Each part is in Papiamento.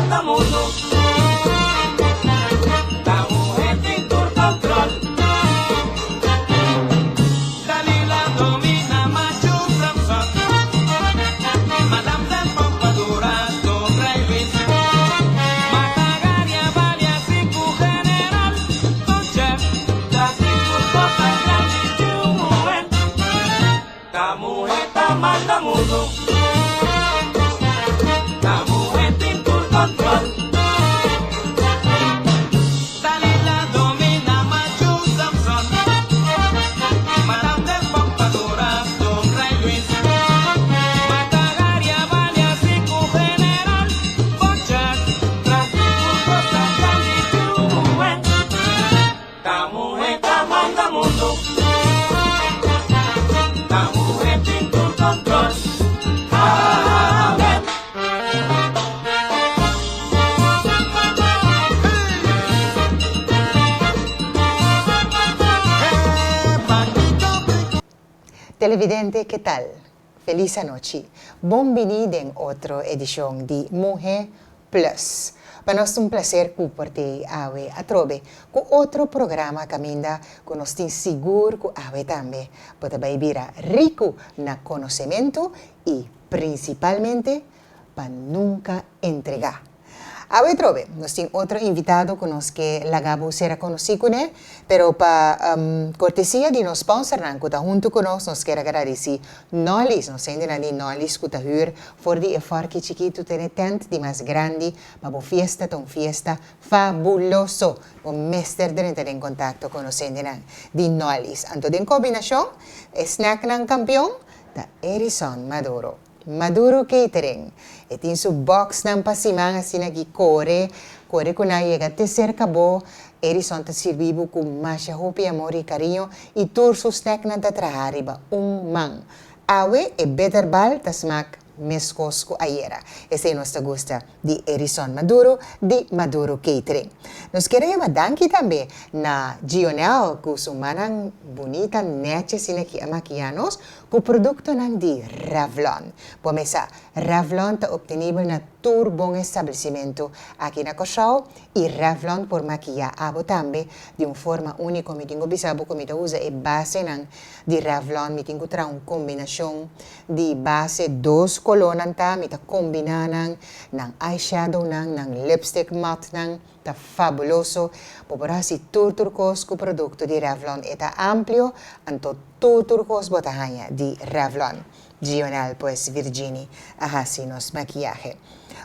manda mundu. Ta muhé tin tur control. Dalila domina machu Samson. Madame de Pompadour do Rei Luis. Mata Garia balia siku general. Don chef ta siku cosa grandi di un muhé. Ta muhé ta manda mundu. Ta muhé tin tur control. Dalila domina machu Samson. Madame de Pompadour do Rei Luis. Mata Garia balia siku general. Bon chef ta siku cosa grandi di un muhé. Ta muhé ta manda mundu. Ta muhé tin tur control. Amen. Televidente, ke tal? Felis anochi. Bon bini den otro edishon di Muhe Plus. Pa nos ta un plaser ku por t'ei awe atrobe ku otro programa kaminda ku nos tin sigur ku awe tambe bo ta bai bira riku na konosementu i prinsipalmente pa nunka entregá. Awe trobe, nos tin otro invitado ku nos ke laga bo sera konosí kuné, pero pa kortesia di nos sponsornan ku ta huntu ku nos, nos kier a gradisí Nolly's, nos hendenan di Nolly's ku ta hür for di e fòrki chikitu te n'e tènt di mas grandi pa bo fiesta ta un fiesta fabuloso. Bo mester drenta den kontakto ku nos hendenan di Nolly's. Anto den kombinashon, e snacknan kampion ta Erison Maduro. Maduro Catering. E tin su boxnan pa siman asina ki kore, kore ku nan yega te serka bo. Erison ta sirbi bo ku masha hopi amor i kariño i tur su snacknan ta traha riba un man. Awe e bitterbal ta smak meskos ku ayera. Esei nos ta gusta di Erison Maduro di Maduro Catering. Nos kier a yama danki tambe na Gionel ku su mannan bunita nechi asina ki a makiya nos Ku produktonan di Revlon. Bo mesa, Revlon ta optenibel na tur bon establesimentu aki na Kòrsou i Revlon por makiyá abo tambe di un forma úniko. Mi tin ku bisa bo ku mi ta usa e basenan di Revlon. Mi tin ku traha un kombinashon di base, dos kolónan ta, mi ta kombiná nan, nan eyeshadownan, nan lipstick matnan. Ta fabuloso. Bo por hasi tur tur kos ku produkto di Revlon. E ta amplio, anto tur tur kos bo ta haña di Revlon. Gionel pues Virgini a hasi nos makiyahe.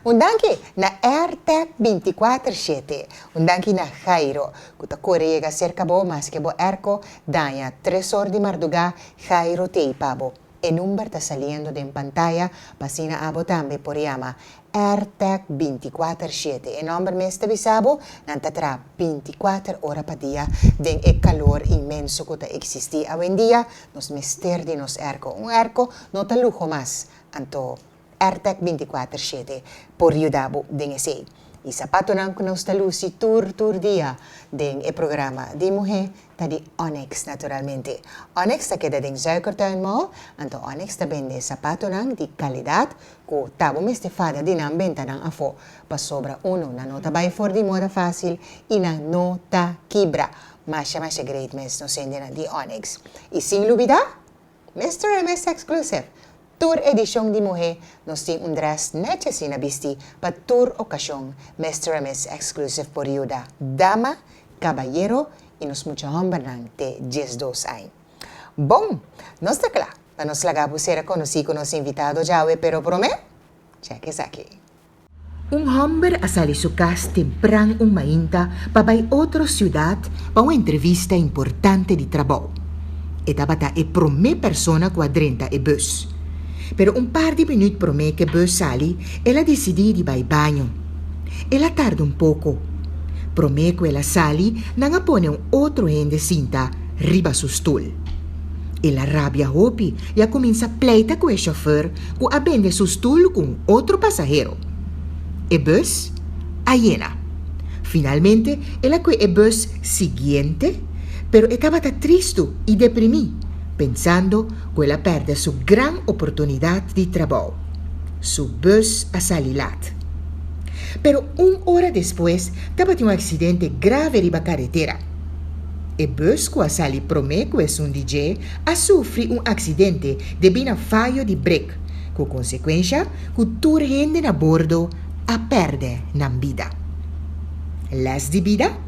Un danki na Airtec bintikuater shete. Un danki na Jairo ku ta kore yega serka bo maske bo airco daña tres or di mardugá, Jairo t'ei pa bo. E number ta saliendo den pantaya pa asina abo tambe por yama Airtag bintikuater shete. E nomber mes ta bisa bo, nan ta traha bintikuater ora pa dia den e kalor inmenso ku ta eksistí awendia. Nos mester di nos airco. Un airco no ta luho mas, anto Airtag bintikuater shete por yuda bo den esei. I sapatonan ku nos ta lusi tur tur dia den e programa di muhé ta di Onyx naturalmente. Onyx ta keda den Zuikertuin Mall, anto Onyx ta bende sapatonan di kalidat Ku ta bo mester fada di nan benta nan afó, pasobra uno nan no ta bai for di moda fásil i nan no ta kibra. Masha masha great mes nos hendenan di Onyx. I sin lubidá, Mister and Miss Exclusive! Tur edishon di muhé nos tin un drès nèchi asina bistí pa tur okashon. Mister and Miss Exclusive por yuda dama, kabayero i nos mucha hòmbernan te 12 aña. Bon, nos ta kla Pa nos laga bo sera konosí ku nos invitado djawe pero promé, chèk esaki. Un hòmber a sali su kas tempran un mainta pa bai otro siudat pa un entrevista importante di trabou. E tabata e promé persona ku a drenta e bùs. Pero un par di minüt promé ku e bùs sali, el a disidí di bai baño. El a tarda un poko. Promé ku el a sali, nan a pone un otro hende sinta riba su stul. El a rabia hopi i a kuminsá pleita ku e shofèr ku a bende su stul ku un otro pasahero. E bùs a yena. Finalmente el a kue e bùs siguiente, pero e tabata tristu i deprimí, pensando ku el a pèrdè su gran oportunidat di trabou. Su bùs a sali lat. Pero un ora despues tabatin un aksidente grave riba karetera. E bus ku a sali promé ku esun di dje a sufri un aksidente debí na fayo di brek, ku konsekuensha ku tur hende na bordo a pèrdè nan bida. Lès di bida?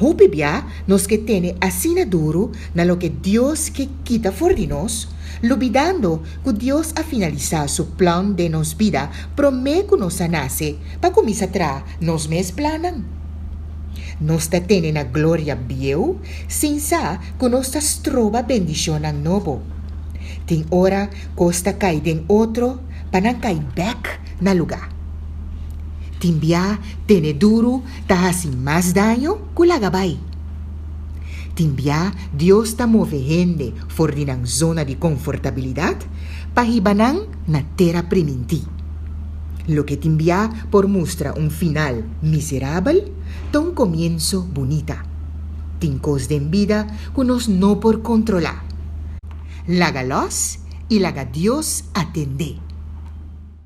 Hopi bia nos ke tene asina duru na loke Dios ke kita for di nos, lubidando ku Dios a finalisá su plan den nos bida promé ku nos a nase pa kuminsá traha nos mes plannan. Nos ta tene na gloria bieu sin sa ku nos ta stroba bendishonnan nobo. Tin ora kos ta kai den otro pa nan kai bèk na lugá. Tin bia tene duru ta hasi mas daño ku laga bai. Tin bia Dios ta move hende for di nan zona di konfortabilidat pa hiba nan na tera primintí. Loke tin bia por mustra un final miserabel, ta un komienso bunita. Tin kos den bida ku nos no por kontrolá. Laga lòs i laga Dios atendé.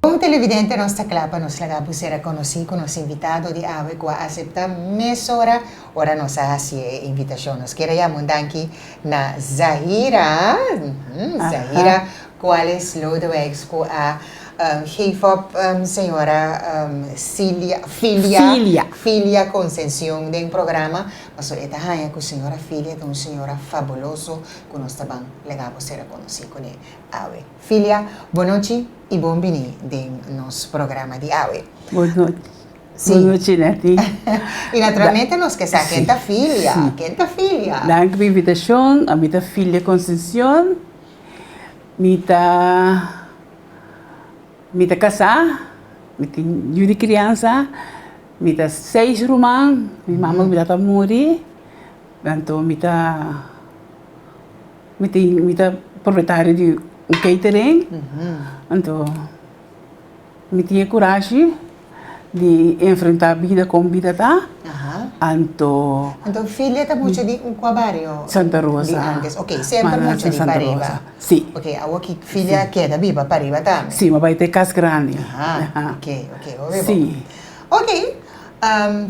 Bon televidente nos ta kla pa nos laga bo sera konosí ku nos invitado di awe ku a aseptá mesora ora nos a hasi e invitashon. Nos kier a yama un danki na Zahira, Zahira Cuales Lodewijks ku a geef op señora Cilia, Filia, Filia Concencion den programa pasobra e ta haña ku señora Filia ta un señora fabuloso ku nos ta ban laga bo sera konosí kuné awe. Filia, bon nochi i bon bini den nos programa di awe. Bon nochi. Bon nochi Netty. I naturalmente nos ke sa ken ta Filia, ken ta Filia? Danki pa e invitashon. Ami ta Filia Concencion. Mi ta mi ta kasá, mi tin yu di kriansa, mi ta seis ruman, mi mama ku mi tata a muri, anto mi ta mi tin mi ta propietario di un catering, anto Mi tin e kurashi di enfrentá bida kon bida ta, anto. Anto Filia ta mucha di un kua bario? Santa Rosa. Di antes, ok, semper mucha di pariba. Si. Ok, awor ki Filia keda biba pariba tambe? Si, mi a bai te kas grandi. Aha, ok, ok, hopi bon. Si. Ok,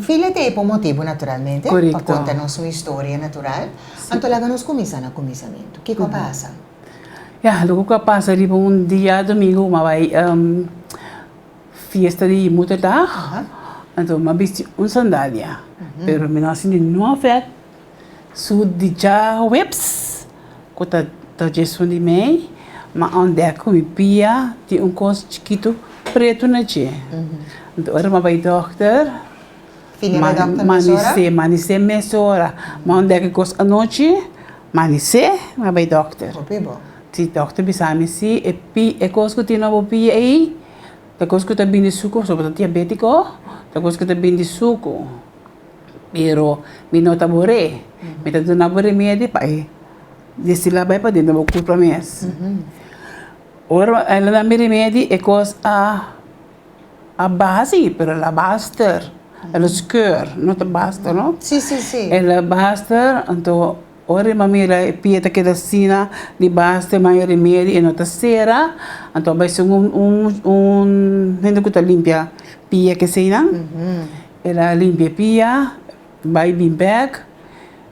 Filia ta ei pa un motibu naturalmente, Korekto. pa konta nos un historia natural. Anto laga nos kuminsá na kuminsamentu. Kiko a pasa? Ya, loke ku a pasa riba un dia domingo ku mi a bai fiesta di Moederdag, anto mi a bisti un sandalia, pero mi no a sinti no afèt su di djaweps ku ta djesun di mei, mi a òntdèk ku mi pia tin un kos chikitu pretu na dje. Anto ora mi a bai dòkter, manisé, manisé mesora, mi a òntdèk e kos anochi. Manisé mi a bai dòkter. Hopi bo. Si dòkter bisa mi si e pi e kos ku tin na bo pia ei ta kos ku ta bini suku pasobra bo ta diabétiko ta kos ku ta bini di suku pero mi no ta bor'é mi ta duna bo remedi pa e destilá bai paden den bo kurpa mes. Ora el a duna mi remedi e kos a A baha si, pero el a baster. El a skeur, no ta baster no. Si, si, si. El a baster, anto ora mi a mira e pia ta keda asina di baster, mi a haña remedi e no ta sera, anto a bai ser un un un hende ku ta limpia pia keseinan, el a limpia e pia, bai bin bek,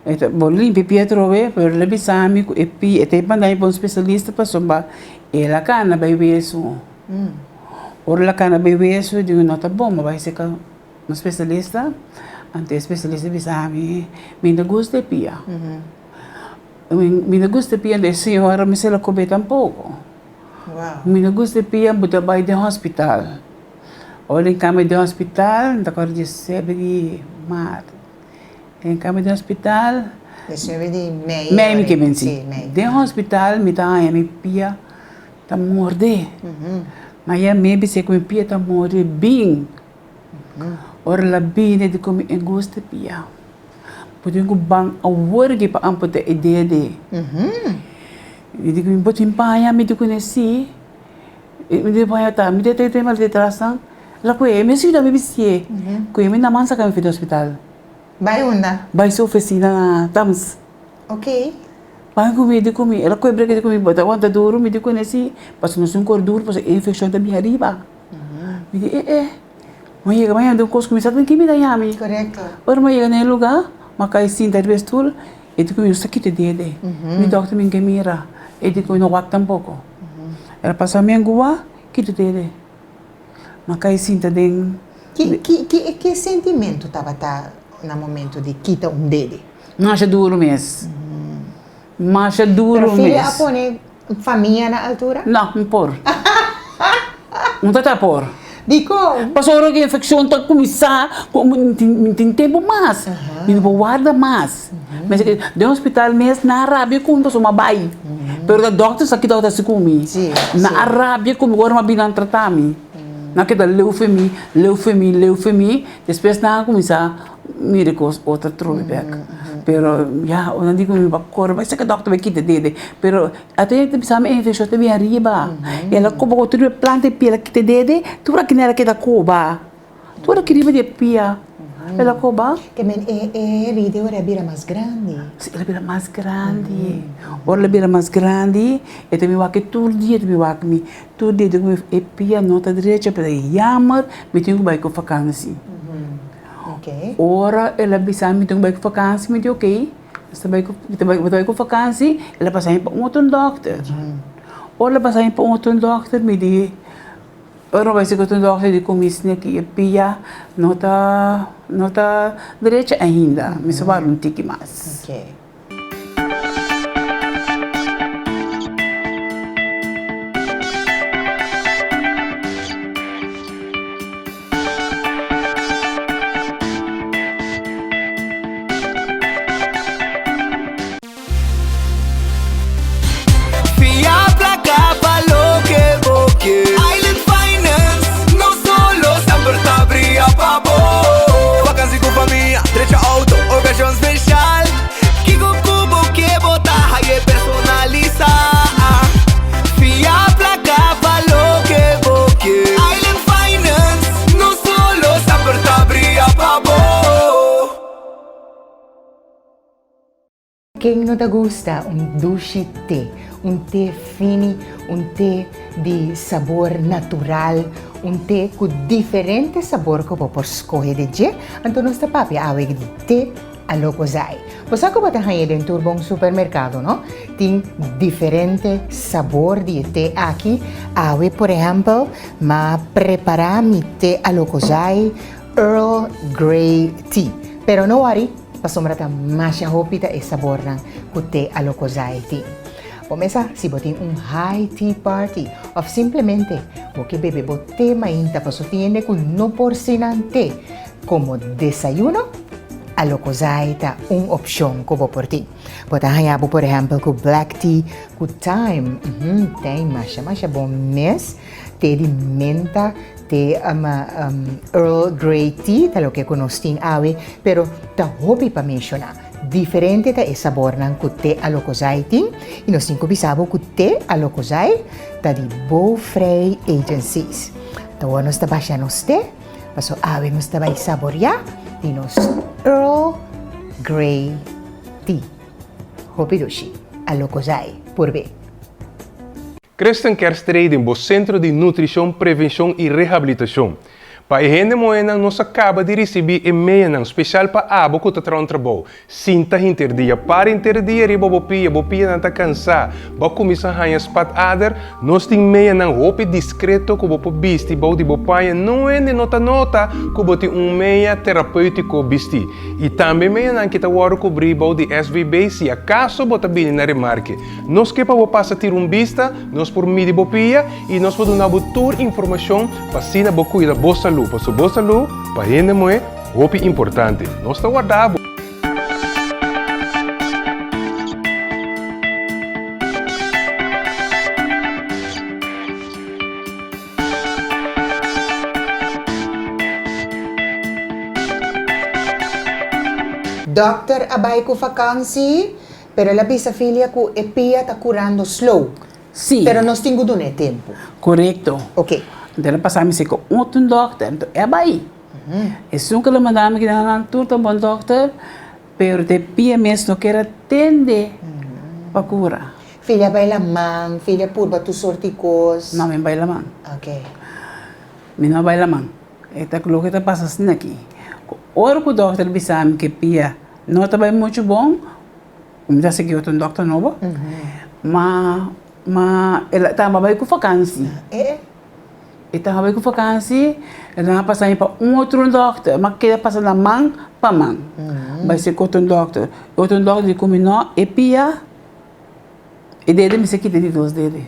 e ta bo limpia e pia atrobe, pero el a bisa mi ku e pia, e ta manda mi pa un spesialista pasobra el a kana bai wesu. Ora la cana bay wesu digo no ta bon bo bay seca un specialista anto e specialista bisa mi mi no gusta e pia mi no gusta e pia e señora mi se la cobe tampoco mi no gusta e pia bo ta bay den hospital ora den cambia den hospital mi ta acorda diesebe di maart den cambia den hospital Diesebe di mei mei mi ke binti den hospital mi ta haña mi pia. Ta morde. Ma ya mi bis'é ku mi pia ta morde bin. Ora el a bini e di ku mi e gusta e pia. Bo tin ku ban awor aki pa amputa e dede. Mi di ku mi bo tin paña? Mi di ku ne si. Mi di paña ta mi ta ta detras nan. El a kohe mi a yuda mi bistié. Kohe mi na man saka mi for di hospital. Bai unda? Bai su ofisina na Tams. Ok. Pan ku mi di ku mi, el a kohe breka di ku mi, bo ta wanta duru? Mi di ku ne si, pasobra nos tin kor duru pasobra e infekshon ta bin ariba. Mi di e e. Mi a yega mañana den un kos ku mi sa den ke mi ta yami. Korekto. Ora mi a yega na e lugá, mi a kai sinta riba e stul, e di ku mi no sa kita dede. Mi dòkter mi no ke mira, e di ku mi no wak tampoko. El a pasa mi angua, kita dede. Mi a kai sinta den. Ki ki ki ki sentimentu tabata na momento di kita un dede? Masha duru mes. Masha duru mes. Pero Filia a pone famia na altura? No, no por. No ta ta por. Dikon? Pasobra ora ku infekshon ta kuminsá, mi tin tempu mas, mi no por warda mas. Den hospital mes nan a rabia ku mi pasobra mi a bai. Pero ta dòkter sa ki tabata hasi ku mi. Nan a rabia ku mi ora mi a bini nan trata mi. Nan a keda leu for mi, leu for mi, leu for mi. Despues nan a kuminsá mira kos otro trobe bek. Pero ya, nan di ku mi pa kore bai saka dòkter bai kita dede. Pero ata e ta bisa mi e infekshon ta bin ariba. El a koba ku tur e planta e pia el a kita dede, tur aki el a keda koba. Tur aki riba di e pia el a koba. Te men e e herida ora a bira mas grandi. Si, el a bira mas grandi. Ora el a bira mas grandi, e ta bin wak tur dia, e ta bin wak mi tur dia. E pia no ta drecha, pero e yammer mi tin ku bai ku fakansi. Ora el a bisa mi tin ku bai ku fakansi, mi di okey, mi ta bai ku mi ta bai ku fakansi, el a pasa mi pa un otro dòkter. Ora el a pasa mi pa un otro dòkter, mi di, ora mi bai si ku otro dòkter di ku mi sneki e pia no ta no ta drecha ainda, mi sa wak un tiki mas. Fia placa pa loke bo ke. Island Finance, no solo semper ta bria pa bo. Vakantie ku famia, drecha auto, ocasion special. Kiko ku bo ke bo ta haye personalisa. Fia placa pa loke bo ke. Island Finance, no solo semper ta bria pa bo. Ken no ta gusta un dushi te? Un te fini, un te di sabor natural, un te ku diferente sabor ku bo por skohe di dje. Anto nos ta papia awe di te Alokozai. Bo sa ku bo ta haña den tur bon supermerkado, no? Tin diferente sabor di e te aki. Awe, por ehèmpel, m'a prepará mi te Alokozai Earl Grey Tea. Pero no wòri! Pasobra ta masha hopi ta e sabornan ku te Alokozai tin. Bo mesa si bo tin un high tea party òf simplemente bo ke bebe bo te mainta paso tin hende ku no por si nan te komo desayuno, Alokozai ta un opshon ku bo por tin. Bo ta haña bo por ehèmpel ku black tea ku thyme, uhmm thyme masha masha bon mes, te di menta, Te Earl Grey tea ta loke ku nos tin awe, pero ta hopi pa menshoná. Diferente ta e sabornan ku te Alokozai tin i nos tin ku bisa bo ku te Alokozai ta di Bouwvrij Agencies. Awor nos ta basha nos te, paso awe nos ta bai saboriá di nos Earl Grey tea. Hopi dushi. Alokozai, purbe. Christen Kerstreding, bo sentro di nutrishon, prevenshon i rehabilitashon. Pa e hende muhénan nos a kaba di risibí e meanan speshal pa abo ku ta traha un trabou. Sinta hinter dia, para hinter dia riba bo pia, bo pianan ta kansá, bo a kuminsá haña spatader, nos tin meanan hopi diskreto ku bo por bisti bou di bo paña, no hende no ta nota ku bo tin un mea terapéutiko bistí. I tambe meanan ki ta wòrdu kubrí bou di SVB si akaso bo ta bini na remarke. Nos ke pa bo pasa tira un bista, nos por midi bo pia i nos por duna bo tur informashon pa asina bo kuida bo salú, pasobra bo salú pa hende muhé hopi importante. Nos ta warda bo. Dòkter a bai ku vakansi. Pero el a bisa Filia cu e pia ta curando slow. Sí. Pero nos tin cu duna e tempo. Corecto. Ok. Anto el a pasa mi seco otro dokter, anto e a bay. Esun cu el a manda mi keda nan tur ta bon dokter, pero ta e pia mes no kier a tende pa cura. Filia a bay laman, Filia a purba tur sorti cos. No, mi a bay laman. Ok. Mi no a bay laman. E ta loke ta pasa asina aki. Ku ora ku dòkter bisa mi ku e pia no ta bai muchu bon, mi ta sigui otro dòkter nobo, ma ma el a tamba bai ku fakansi. E tamba bai ku fakansi, el a pasa mi pa un otro dòkter, mi a keda pasa na man pa man, bai serka otro dòkter. E otro dòkter di ku mi no, e pia e dede mester kita di dos dede.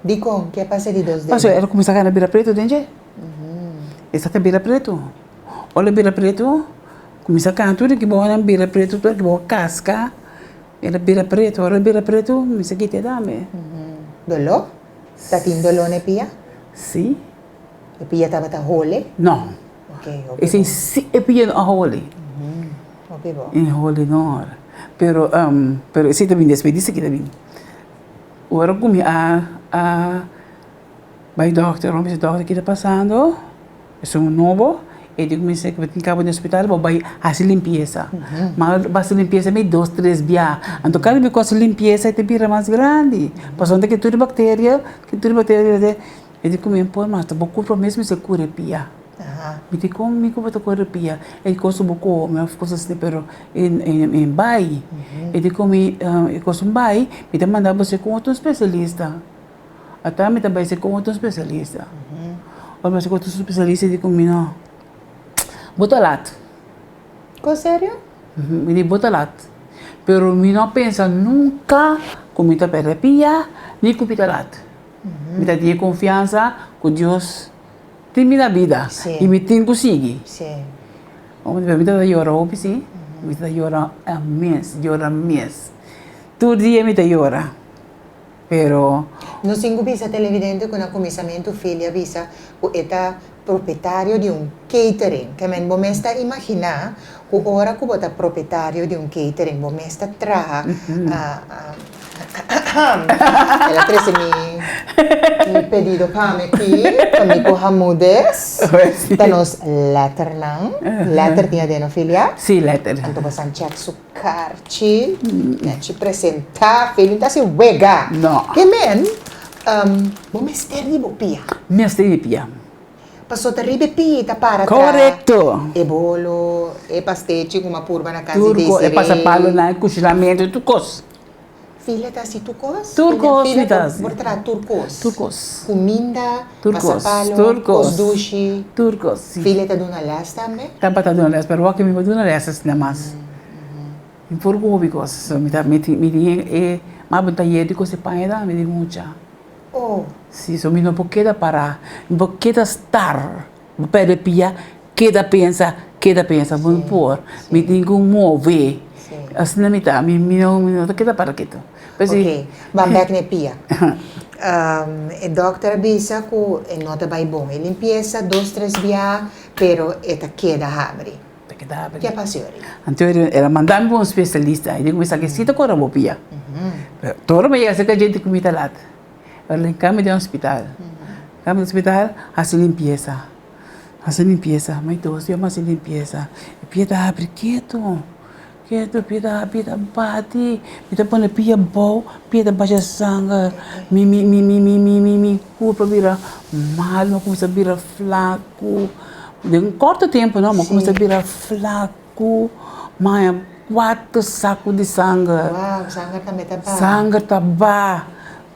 Dikon? Ke a pasa di dos dede? Pasobra el a kuminsá gana bira pretu den dje. E sa ta bira pretu. Ora e bira pretu, kuminsá kana tur di bo nan bira pretu, tur di bo kaska, el a bira pretu. Ora el bira pretu, mester kita e tambe. Doló? Ta tin doló na e pia? Sí. E pia tabata hole? No. Ok, hopi Esei bon. sí e pia no a hole. Hopi bon. E hole no. Pero, pero esei ta bin despues di esaki ta bin. Ora ku mi a a bai dòkter, mi bisa dòkter ki ta pasando, esun nobo, e di ku mi ku bo tin kaba di hospital bo bai hasi limpiesa. Ma bo hasi limpiesa mi dos tres bia, anto kada bes ku hasi limpiesa e ta bira mas grandi, pasobra ku tur e bakteria, ku tur e bakteria e di ku mi por mas ta bo kurpa mes mester kura e pia. Mi di kon mi ku bo ta kore pia? E di kos ku bo kome òf kos asina pero e bai. E di ku mi e kos un bai mi ta manda bo serka un otro spesialista. Ata mi ta bai serka un otro spesialista. Ora mi bai serka otro spesialista e di ku mi no, bo ta lat. Kon serio? Mi di bo ta lat. Pero mi no a pensa nunka ku mi ta pèrdè pia ni ku mi ta lat. Mi ta tin e konfiansa ku Dios. Tin mi na bida y mi tin cu sigui. Mi ta yora hopi si, mi ta yora mes, yora mes. Tur dia mi ta yora, pero. Nos tin cu bisa televidente cu na cuminsamentu Filia bisa cu e ta propietario di un catering. Ke men bo mes ta imagina cu ora cu bo ta propietario di un catering bo mes ta traha El a trese mi mi pedido pa mi aki, pa mi ku Hamudes. Ta nos letternan. Letter tin aden, Ofelia? Sí, letter. Anto bosan check su karchi. Nechi presentá. Feli no ta hasi wega. No. Ke men, bo mester di bo pia. Mester di pia. Paso ta riba e pia i ta para tra. Korekto. E bolo, e pastechi ku mi a purba na kas di Tur kos, Desiree. e pasapalonan, e kushinamentu, tur kos. Fila ta hasi tur kos? Tur kos mi ta hasi. Por traha tur kos? Tur kos. Kuminda, Tur kos, pasapalo, tur kos. kos dushi. Tur kos, si. Fila ta duna lès tambe? Tabata duna lès, pero wak mi por duna lès asina mas. Mi por ku hopi kos. So mi ta mi tin mi tin e mi a bini tayer di kose paña tambe di mucha. Oh. Si, so mi no por keda pará, mi por keda star, bo perde pia, keda pensa, keda pensa, bo no por. Mi tin ku move. Asina mi ta, mi mi no mi no ta keda para ketu. P'esei. Ok, ban bèk na e pia. E dòkter a bisa ku e no ta bai bon. E limpiesa dos tres bia, pero e ta keda habri. Ta keda habri. Ke a pasa yori? Anto el a manda mi pa un spesialista. E di ku mi sa ke si ta kore bo pia. Pero tur mi a yega serka djente ku mi ta lat. El a hinka mi den hospital. Hinka mi den hospital, hasi limpiesa. Hasi limpiesa. Mi dos dia mi hasi limpiesa. E pia ta habri ketu, ketu, pia ta habri, pia ta bati. Mi ta pone pia abou, pia ta basha sanger. Mi, mi, mi, mi, mi, mi, mi, mi kurpa bira mal, mi a kuminsá bira flaku. Den un korto tempu no, mi a kuminsá bira flaku, mi a haña kuater saku di sanger. Wow, sanger tambe ta ba. Sanger ta ba,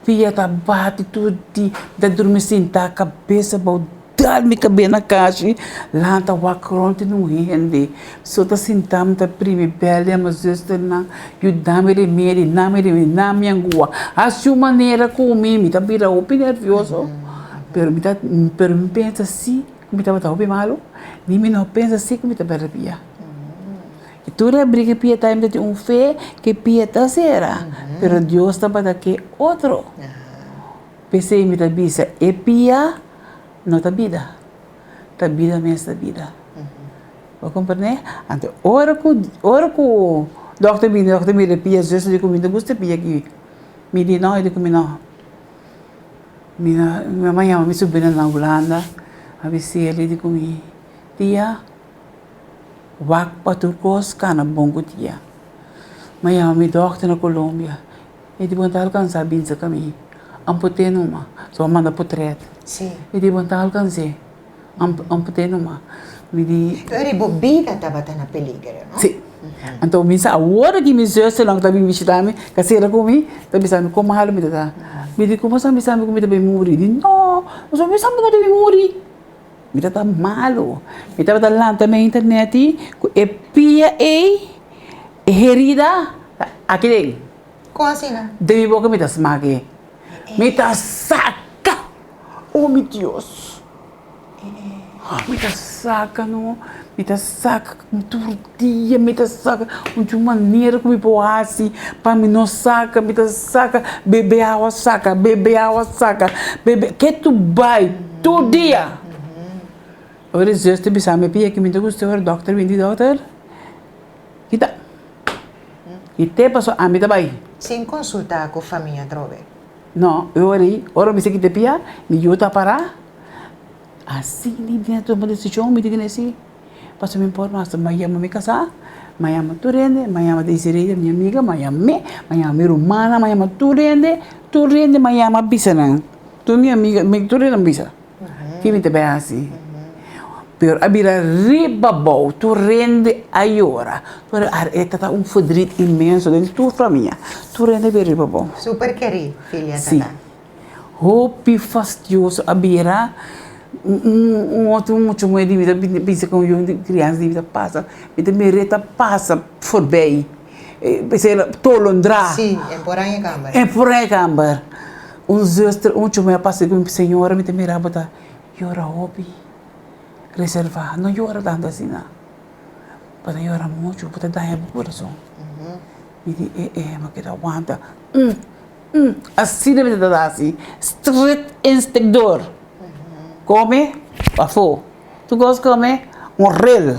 pia ta bati tur di, mi ta durmi sintá kabes abou, dal mi kabes na kashi, lanta wak rònt di un hende. So ta sintá mi ta primi bèl di mi zusternan, yuda mi remedi, na mi remedi, na mi angua. Hasi un manera ku mi, mi ta bira hopi nervioso, pero mi ta, pero mi pensa si. Ku mi tabata hopi malu, ni mi no pensa si ku mi ta berde pia. I tur e abri ki pia ta mi ta tin un fe ku e pia ta sera, pero Dios tabata ke otro. P'esei mi ta bisa e pia no ta bida, ta bida mes ta bida. Bo komprendé? Anto ora ku ora ku dòkter bini, dòkter mira e pia, zuster di ku mi no gusta e pia aki. Mi di no, e di ku mi no. Mi mama yama mi subrina na Hulanda, a bis'el, e di ku mi, Tia, wak pa tur kos kana bon ku tia. Mi a yama mi dòkter na Colombia, e di bo no ta alkansá binse ka mi, amput'é numa. So a manda potrèt. E di bo no ta alkans'é. Amput'é numa. Mi di. Pero bo bida tabata na peligro, no? Sí. Anto mi sa awor aki mi zusternan ku ta bin bishita mi, ta sera ku mi, ta bisa mi kon malu mi ta ta. Mi di, komo sa bisa mi ku mi ta bin muri? Di, no, pasobra mi sa ku bo ta bin muri. Mi ta ta malu. Mi tabata lanta mi internet ku e pia ei, e herida ta aki den. Kon asina? Den mi boka mi ta smak e. Mi ta saka! Oh mi Dios! Mi ta saka no, mi ta saka tur dia mi ta saka un dje manera ku mi por hasi pa mi no saka, mi ta saka bebe awa saka, bebe awa saka, bebe ke tu bai tur dia. Ora e zus ta bisa mi pia ki mi ta gusta ora dòkter bini dòkter kita kit'e pasobra ami ta bai. Sin konsultá ku famia atrobe. No, e ora ei, ora mi sigui te pia, mi yu ta pará. Asina mi a tuma desishon, mi di kende si, pasobra mi por mas. Mi a yama mi kasá, mi a yama tur hende, mi a yama Desiree, mi amiga, mi a yam'é, mi a yama mi rumannan, mi a yama tur hende, tur hende mi a yama bisa nan. Tur mi amiga, tur hende a bisa ke mi ta bai hasi. Pero a bira riba abou, tur hende a yora, tur hende a, e ta un verdriet inmenso den tur famia, tur hende a bira riba abou. Super kerí, filia tata. Si, hopi fastioso a bira, un otro mucha muhé di mi ta bisa ku un yu kriansa di mi ta pasa, mi ta mir'é ta pasa forbei, p'esei el a tolondrá. Si, en por aña kamber. En por aña kamber. Un zuster, un mucha muhé a pasa ku mi, señora mi ta mira bo ta yora hopi. Reservá, no yora tantu asina. Bo ta yora muchu, bo ta daña bo kurason. Mi di, e e, mi keda wanta. Um, um, asina mi ta hasi, stret en stekdor. Kome, pafó. Tur kos kome, un rel.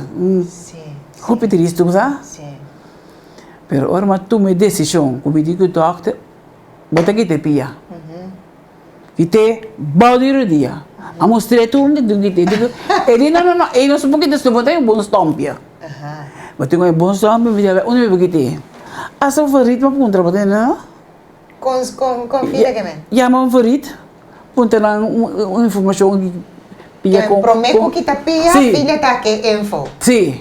Hopi tristu, bo sa? Pero ora mi a tuma e desishon ku mi di ku dòkter, bo ta kita e pia. Kite bou di rodia. A mustr'é tur un di kite. E di no no no, ei no su por kite su bo tin un bon stompia. Bo tin un bon stompia, mi di unda mi por kite? Asta un farit mi a puntra bo tende no? Kon kon kon fila ke men? Yama un farit, puntra nan un informashon di pia kon. Promé ku kita pia, fila ta ke info. Si.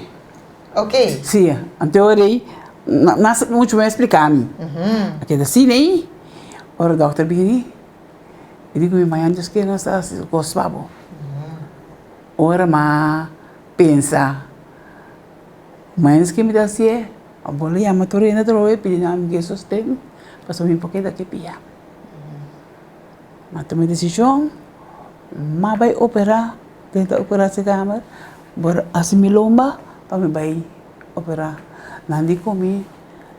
Ok. Si, anto ora ei nan muchu bon a splika mi. A keda asina ei, ora dòkter bini, e di ku mi, mañana Dios kere nos ta hasi kos pa bo. Ora m'a pensa, mañana Dios kere mi ta hasié, a bole yama tur hende atrobe pidi nan mi ke sosten, pasobra mi por keda aki pia. M'a tuma e desishon, m'a bai operá den ta operasiekamer. Bo hasi mi lomba pa mi bai operá. Nan di ku mi,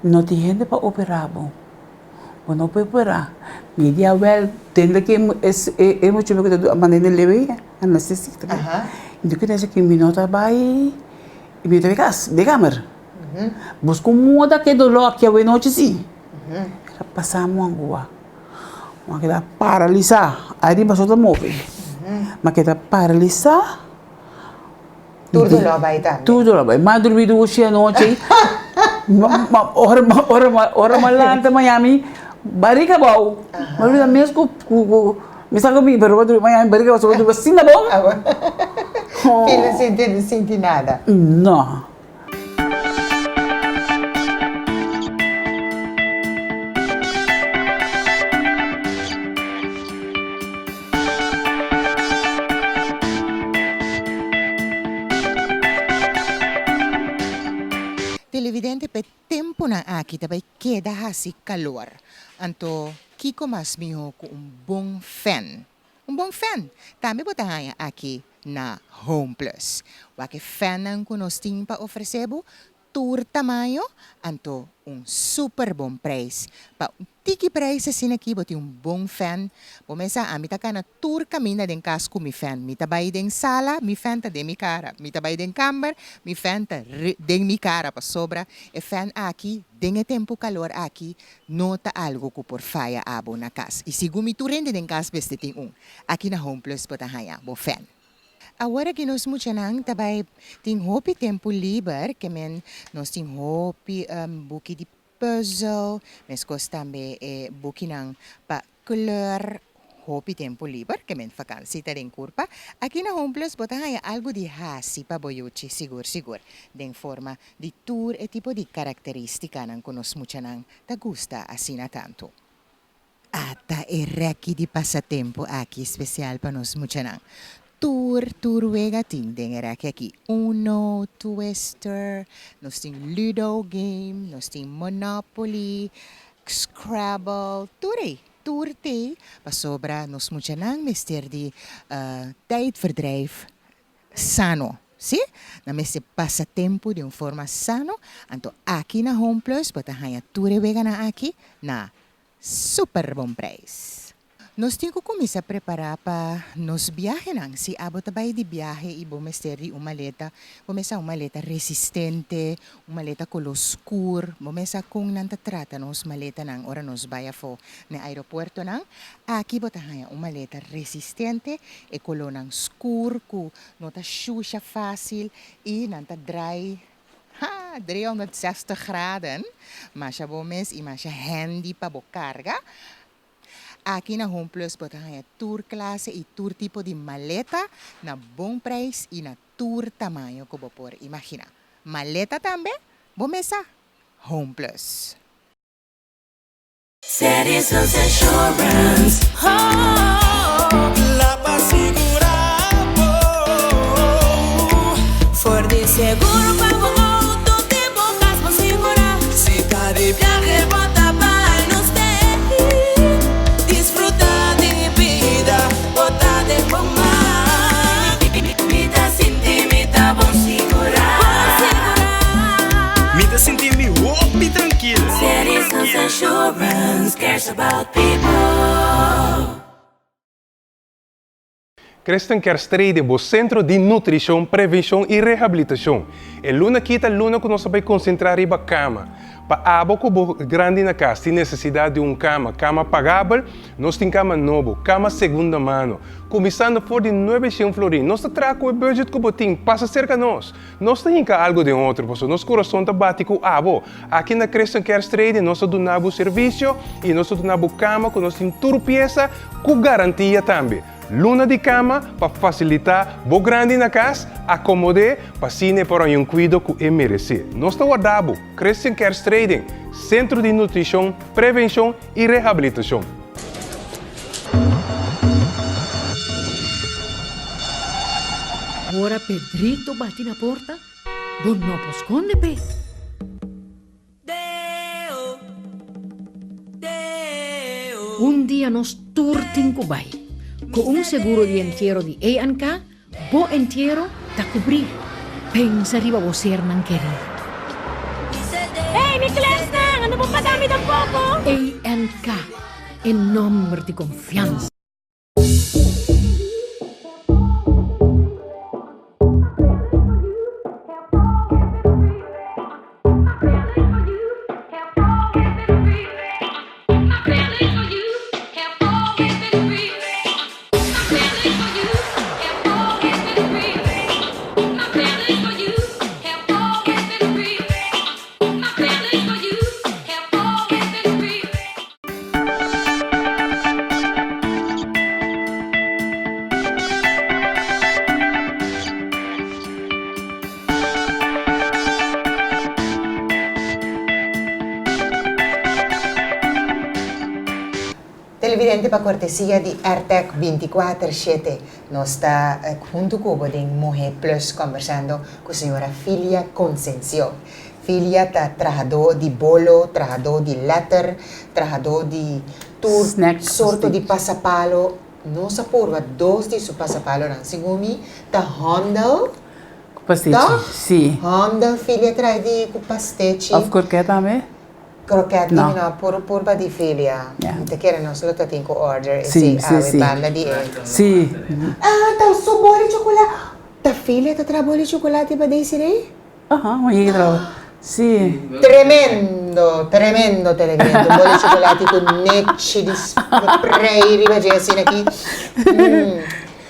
No tin hende pa operá bo. Bo no por operá. Mi di awel, tende ku e mucha ku ta manda den lebe anestesista. Mi di ku mi mi no ta bai, mi ta bai kas, den kamer. Buska un moda ku e doló aki awenochi si. El a pasa mi angua. Mi a keda paralisá. Ariba so ta move. Mi a keda paralisá. Tur doló bai tambe. Tur doló bai. M'a durmi dushi anochi. Ora ora ora m'a lanta Miami, barika abou. M'a durmi mes ku ku mi sa ku mi pero m'a durmi Miami barika abou. So m'a durmi asina bon. Fi no sinti sinti nada. No. Televidente p'e tempunan aki ta bai keda hasi kalor. Anto kiko mas mihó ku un bon fèn? Un bon fèn tambe bo ta haña aki na Home Plus. Wak e fènnan ku nos tin pa ofresé bo, tur tamaño, anto un super bon prijs. Pa un tiki prijs asina aki bo tin un bon fan. Bo mes sa ami ta cana tur caminda den cas cu mi fan. Mi ta bay den sala, mi fan ta den mi cara. Mi ta bay den camber, mi fan ta den mi cara pasobra e fan aki den e tempo calor aki no ta algo cu por faya abo na cas. Y sigun mi tur hende den cas mester tin un. Aki na Home Plus bo ta haya bo fan. Awor aki nos muchanan ta bai tin hopi tempu liber, ke men nos tin hopi buki di puzzel, meskos tambe e bukinan pa kleur. hopi tempu liber, ke men vakansi ta den kurpa, aki na Home Plus bo ta haña algu di hasi pa bo yuchi sigur sigur, den forma di tur e tipo di karakteristikanan ku nos muchanan ta gusta asina tantu. Ata e rèki di pasatempu aki spesial pa nos muchanan. Tur tur wega tin den e rèki aki, Uno, Twister, nos tin Ludo game, nos tin Monopoly, Scrabble, tur ei, tur t'ei pasobra nos muchanan mester di tijdverdrijf sano, sí, nan mester pasa tempu di un forma sano, anto aki na Home Plus bo ta haña tur e weganan aki na super bon prijs. Nos tin ku kuminsá prepará pa nos biahenan. Si abo ta bai di biahe i bo mester di un maleta, bo mester un maleta resistente, un maleta koló skur. Bo mester sa kon nan ta trata nos maletanan ora nos bai afó na e aeropuertonan. Aki bo ta haña un maleta resistente, e kolónan skur ku no ta shusha fásil i nan ta drai Ha! 360 graden, masha bo mes i masha handy pa bo karga. Aki na Home Plus bo ta haña tur klase i tur tipo di maleta na bon prijs i na tur tamaño ku bo por imaginá. Maleta tambe? Bo mes sa! Home Plus. Citizens Insurance, oh. La pa sigurá bo. For di seguro pa bo auto te bo cas bo sigurá. Si ta di viahe bo ta bai nos tei. Disfruta di bida bo ta den bo man. Mi ta sinti mi ta bon sigurá. Bon sigurá. Mi ta sinti mi hopi trankil. Citizens Insurance cares about people. Christen Kerstrede, bo sentro di nutrishon, prevenshon i rehabilitashon. E luna aki ta luna ku nos ta bai konsentrá riba kama. Pa abo ku bo grandi na kas tin nesesidat di un kama, kama pagabel, nos tin kama nobo, kama segunda mano, kuminsando for di nuebeshen florin. Nos ta traha ku e budget ku bo tin, pasa serka nos. Nos ta hinka algu den otro, pasobra nos kurason ta bati ku abo. Aki na Christian Cares Trading nos ta duna bo servisio i nos ta duna bo kama ku nos tin tur piesa ku garantia tambe. Luna di kama pa fasilitá bo grandi na kas akomod'é pa asina e por haña un kuido ku e meresé. Nos ta warda bo. Christian Cares Trading, sentro di nutrishon, prevenshon i rehabilitashon. Ora Pedrito bati na porta, bo no por skonde p'e. Un dia nos tur tin ku bai. Ku un seguro di entiero di A&K, bo entiero ta kubrí. Pensa riba bo sernan kerí. Hey, mi klesnan, ando bo paga mi tampoko? A&K, e nomber di konfiansa. Televidente pa cortesia di Airtec 24 shete nos ta hunto cu bo den Muhe Plus conversando cu señora Filia Concencion. Filia ta trahadó di bolo, trahadó di letter, trahadó di tur sorto di pasapalo. Nos a purba dos di su pasapalonan. Segun mi ta hòndel. Ku pastechi, si. Hòndel Filia trae di ku pastechi. Òf krokèt tambe? Krokèt no. Mi no a puru purba di Filia. Mi ta kere nos lo ta tin ku order esei awe banda di e. Si. Ah, ta su boli chocolate. Ta Filia ta traha boli chocolate pa Desiree? Aha, un yega traha. Si. Tremendo, tremendo televidente. Un bol di chocolate cu nechi di prei riba dje asina aki. Mm.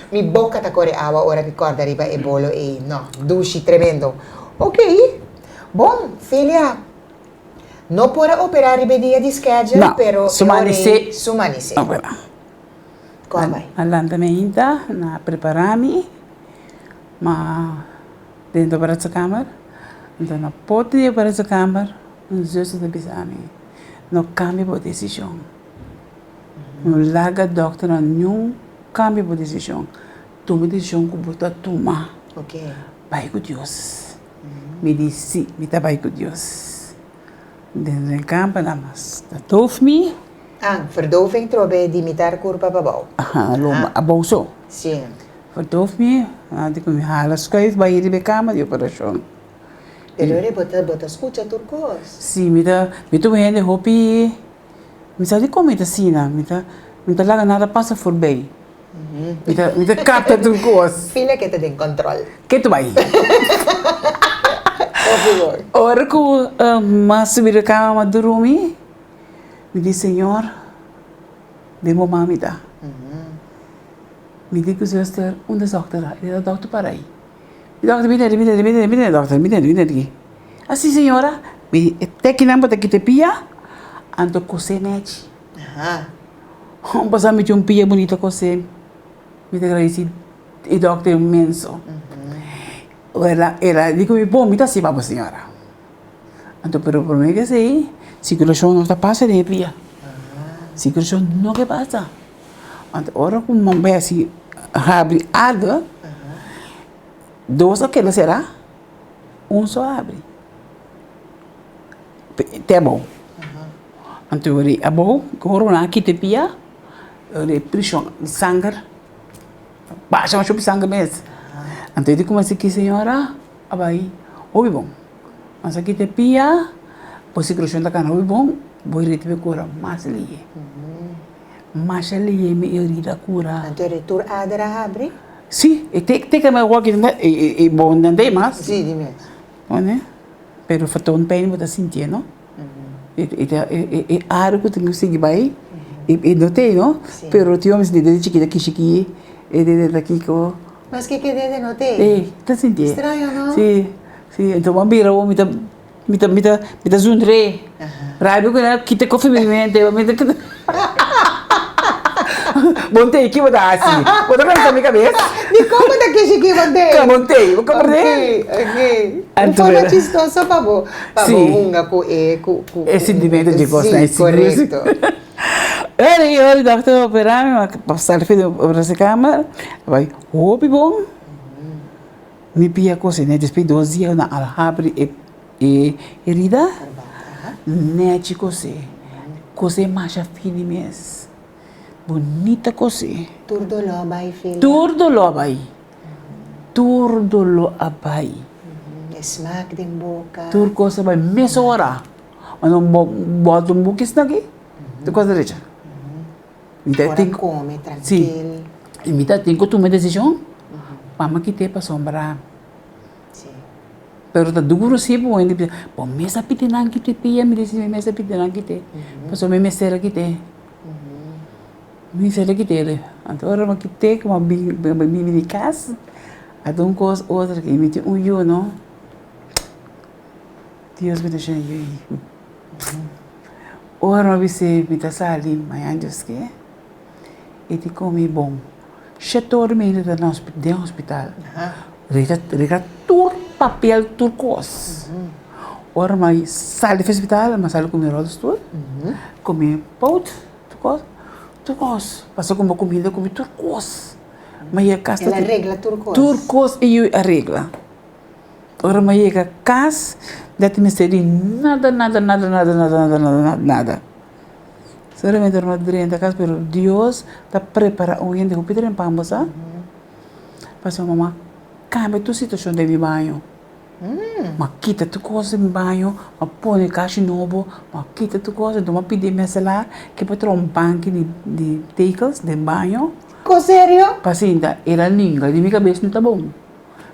Mi boca ta core awa ora mi corda riba e bolo ei. No, dushi, tremendo. Ok. Bon, Filia, no por a opera riba e dia di schedule, No, pero su e ora manisé. ei su manisé. No por a. Kon a bai? A lanta mi ainda, nan a prepara mi, ma den de operatiekamer, anto na porta di operatiekamer un zuster ta bisa mi, no kambia bo desishon, no laga dòkternan niun kambia bo desishon, tuma e desishon ku bo ta tuma, bai ku Dios. Mi di si, mi ta bai ku Dios. Den den kamper nan mas ta doof mi. Ah, verdoving trobe di mitar kurpa pa bou. Aha, lo abou so. Si. Verdoof mi, nan di ku mi hala skuif bai riba e kama di operashon. Pero ora bo ta bo ta skucha tur kos. Si, mi ta mi ta un hende hopi, mi sa dikon mi ta asina, mi ta mi ta laga nada pasa forbei. Mi ta mi ta kapta tur kos. Fila ke ta den kòntròl. Ke ta bai. Hopi bon. Ora ku m'a subi di kama m'a drumi, mi di, Señor, den bo man mi ta. Mi di ku zuster, unda e dòkter a? E di, e dòkter para ei. Mi dòkter, bini aki, bini aki, bini aki, bini aki dòkter, bini aki, bini aki. Asi señora, mi di, e tekinan bo ta kita e pia, anto kosé nèchi. Un pasá mi tin un pia bunita kosé, mi ta gradisí e dòkter inmenso. El a el a di ku mi, bon mi ta hasi pa bo señora. Anto pero promé ke esei, sirkulashon no ta pasa den e pia. Sirkulashon no ke pasa. Anto ora ku mi bai hasi habri algu, dos a keda será, un so a habri. Te abou. Anto ora e abou, ora nan a kita e pia, ora e preshon di sanger basha masha hopi sanger mes. Anto e di kuma esaki señora a bai hopi bon. Nos a kita e pia, bo sirkulashon ta kana hopi bon, bo herida ta kura mas lihe. Masha lihe mi herida a kura. Anto e tur ader a habri? Si, e te kende awor e bon nan ta e mas. Si, di mes. Pero foton pijn bo ta sintié no. E ta e aru ku tin ku sigui bai e no tei no pero tin hopi sinti dede chikito aki chikí e dede ta kiko. Maske ke dede no tei. E ta sintié. Straño no. Si si enton bo a bira awor mi ta mi ta mi ta mi ta zundr'é rabia ku nan a kita kofi mi mente mi ta kita Bon tei ki bo ta hasi? Bo ta pensa mi kabes? Dikon bo ta kishi ki bon tei? Ka bon tei, bo komprende? Ok, ok. Un forma chistoso pa bo, pa bo hunga ku e, ku, ku. E sintimento di kos Si, korekto. Ora i ora dokter a opera mi, mi a sali for di operasiekamer, a bai hopi bon. Mi pia kos ei, despues di dos dia nan a habri e E herida nechi kosé, kosé masha fini mes, bunita kosé. Tur doló a bai Filia? Tur doló a bai, tur doló a bai. E smak den boka. Tur kos a bai mesora. Ora bo bòt un buki esaki, tur kos a drecha. Ora kome trankil. Si, i mi ta tin ku tuma e desishon pa mi kit'é pasobra. Pero ta duro si bo hende bisa, bo mes a pidi nan kite pia, mi di si mi mes a pidi nan kite, pasobra mi mester a kite, mi mester a kite. Anto ora mi a kite ku mi a bin mi a bini di kas, a ta un kos otro ke mi tin un yu no, Dios mi ta shina yu ei. Ora mi a bis'é mi ta sali mañana Dios ke, e di komi bon. Shetor mi ta na den hospital. Rega tur papel tur kos. Ora mi sali for hospital mi sali ku mi rolstoel ku mi poot tur kos tur kos pasobra ku mi kuminda ku mi tur kos. Mi yega kas El a regla tur kos. Tur kos e yu a regla. Ora mi yega kas no tin mester di nada nada nada nada nada nada nada. Solamente ora mi drenta kas pero Dios ta prepara un hende hopi trempan bo sa. Pasobra mama kambia tur situashon den mi baño. Mi a kita tur kos den mi baño, mi a pone kashi nobo, mi a kita tur kos, enton mi a pidi e meselaar ke por traha un banki di tekels den baño. Ko serio? Pa sinta, el a ninga di mi kabes no ta bon.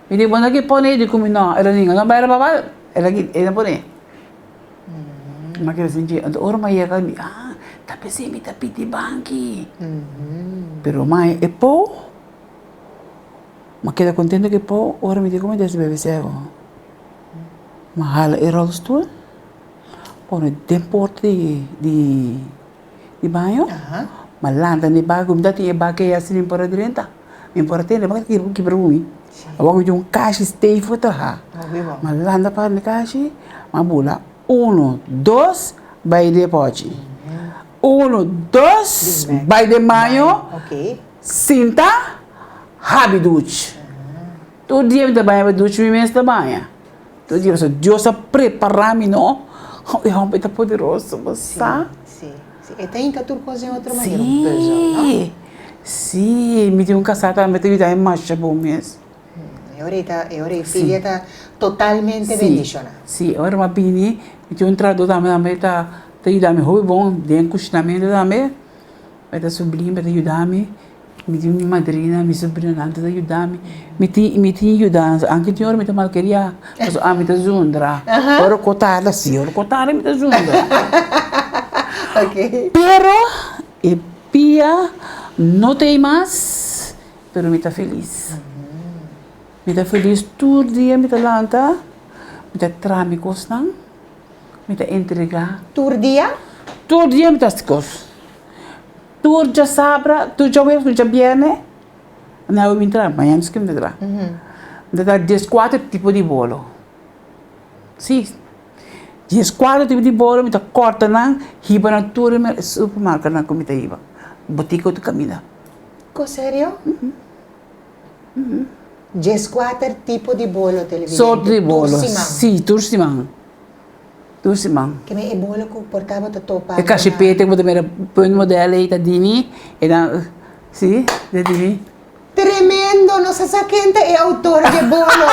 Mi di bo no ke pone di ku mi no, el a ninga no bai riba el a pone. Mi a keda sinti, anto ora mi a yega mi, ah, ta p'esei mi ta pidi banki. Pero mai e pou, mi a keda kontento ku e pou, ora mi di ku mi ta bebe sego. Mi a hala e rolstoel, pone den porta di di baño, Ma lanta mi baka ku mi ta tin e baka ei asina mi por a drenta. Mi por a tene e baka ta kibra ku mi. Awor ku mi tin un kashi stevig traha. Ma lanta pa mi kashi, mi a bula uno, dos, bai den e pòchi. Uno, dos, bai den baño, sinta, habi duch. Tur dia mi ta baña pa duch mi mes ta baña. Tur dia pasobra Dios a prepara mi no. E homber ta poderoso bo sa. Si, si. E ta hinka tur kos den otro manera, un puzzel, no? Si, si. Mi tin un kasá tambe ta yuda mi masha bon mes. E ora ei ta, e ora ei filia ta totalmente bendishoná. Si, si. Ora mi a bini mi tin un trahadó tambe tambe ta ta yuda mi hopi bon den kushinamentu tambe. E ta sublime, e ta yuda mi. Mi tin mi madrina, mi sobrinonan ta yuda mi. Mi tin, mi tin yudansa. Anke tin ora mi ta malkeriá, pasobra ami ta zundra. Ora ku tarda, si, ora ku tarda mi ta zundra. Pero e pia no ta ei mas, pero mi ta felis. Mi ta felis tur dia mi ta lanta, mi ta traha mi kosnan, mi ta entregá. Tur dia? Tur dia mi ta hasi kos. Tur djasabra, tur djaweps, tur djabierne, mi a bin traha, mañana mi ta traha. Mi ta traha dieskuater tipo di bolo. Si, dieskuater tipo di bolo mi ta kòrta nan, hiba nan tur e supermarketnan ku mi ta hiba, botika ku ta kaminda. Ko serio? Dieskuater tipo di bolo televidente, Sorto di tur bolo, siman? si, tur siman. Tur siman. Ke men e bolo ku por ta bo ta topa E kashipete ku bo ta mira punt model ei ta di mi, e nan, si, ta di mi. Tremendo! Nos a sa ken ta e autor di e bolo.